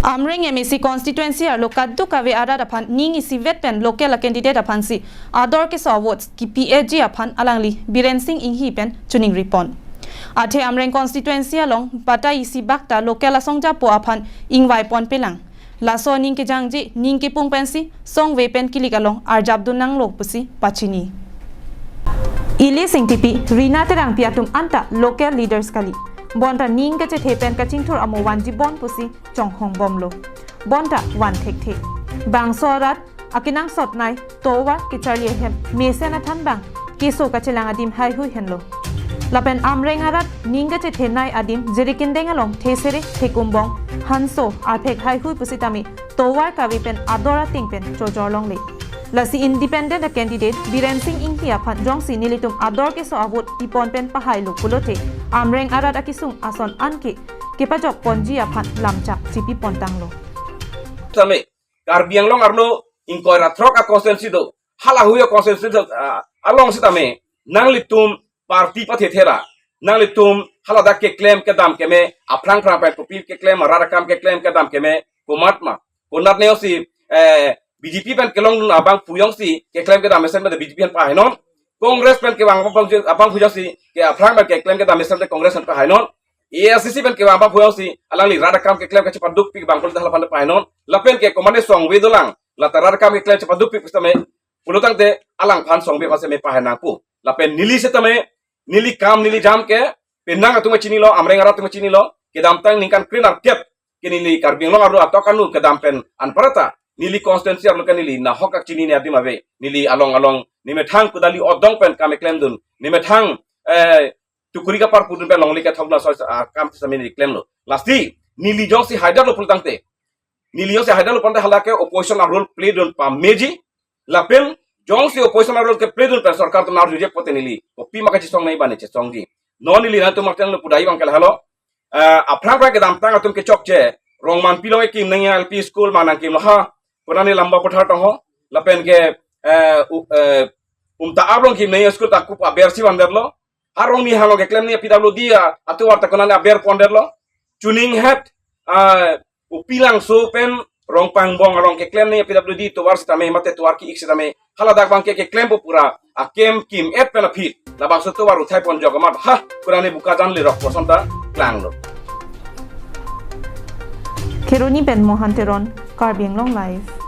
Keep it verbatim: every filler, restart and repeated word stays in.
Amreng M A C constituency arlo kadokave arat aphan ning isivet pen local a candidate aphansi ador keso a votes kipi-eji aphan alangli Biren Singh Enghi pen chiningripon. Athe Amreng constituency along batai isi bak ta local asong japo aphan ingvaiponpelang. Laso aning kejangji ning kepung pensi songve pen kilik along arjapdun nanglo pusi pachini. Ili Singtipi, Rina Terangpi atum anta local leaders kali. Bonta ning kachethe pen kachingthur amo vanjibom pusi chonghongbomlo. Bonta van thekthe. Bangso arat akenangsotnei tovar kecharli ahem mesen athan bang keso kachelang adim haihui henlo. Lapen Amreng arat ning kachethenei adim Jirikindeng along Thesere, Thekumbong, Hanso, Arphek haihui pusitame tovar kave pen ador ateng pen chojor longle. Lasi independent a candidate Biren Singh Enghi aphan jongsi nelitum ador keso a vote pipon pen pahailo pulote Amreng arat akesung ason anke kepajokponji aphan lamchak chipipontanglo. Tame Karbi Anglong arlo ingkoi ra throk a constituency do, halahui a constituency do, ah, along sitame nanglitum party pathethera, nanglitum haladak keklem kedam keme, aphrang phrang pen kopi keklem, arat akam keklem kedam keme, komatma, konatne jongsi eh, B J P pen kelong abangphu jongsi keklem kedam mesen pen B J P pen pahainon. Congress pen kevang abangphu jongsi ke aphrang pen keklem kedam mesen pen Congress pen pahainon. A I C C pen kevang abangphu jongsi alangli rat akam keklem kachepadukpik bangphu ta hala pen pahainon. Lapen ke komatne songve dolang, lata rat akam keklem chepadukpik sitame pulotangte alangphan songve aphan seme pahai nangpo. Lapen neli sitame, neli kam neli jam ke penang atum chinilo, Amreng arat atum chinilo, kedamtang ningkan kre-nerkep ke neli Karbi Anglong arlo atok anu kedam pen anparta neli constituency arlo ke neli nahok akchinine adim ave. Neli along along nemethang kudali odong pen kam keklemdun, nemethang eh, tukuri kapar pudun pen longle kethokdun aso, ah, kam sitame neli klemlo. Lasi neli jongsi haidetlo pulotangte, neli jongsi haidetlo pulotangte hala ke opposition a role play dun pameji. Lapen jongsi opposition a role kepleydun pen sorkar atum arjuje pote neli kopima kachesongnei bane chesongji. Non neli nangtum arteng lo pudai bang ke lahelo. Eh, aphrang phrang kedamtang atum kechokche, Rongmanpi along ekim nangji L P school ma nangkimlo ha, konatne Lamba Pathar tong ho, lapen ke eh, u- eh, Umta-ap along kim nangji school ta kup aber si vandetlo. Arong ni halo keklem nangji P W D a atovar ta konatne aber pondetlo. Chuning het, ah, Upilangso pen Rongpangbong along keklem nangji P W D tovar sitame mate tovar ki-ik sitame haladak bang ke keklempo pura akem kim-et pen aphi labangso tovar uthaiponjok amat ha konatne Bokajan lerok koson ta klanglo. Kheroni pen Mohan Teron, Karbi Anglong Live.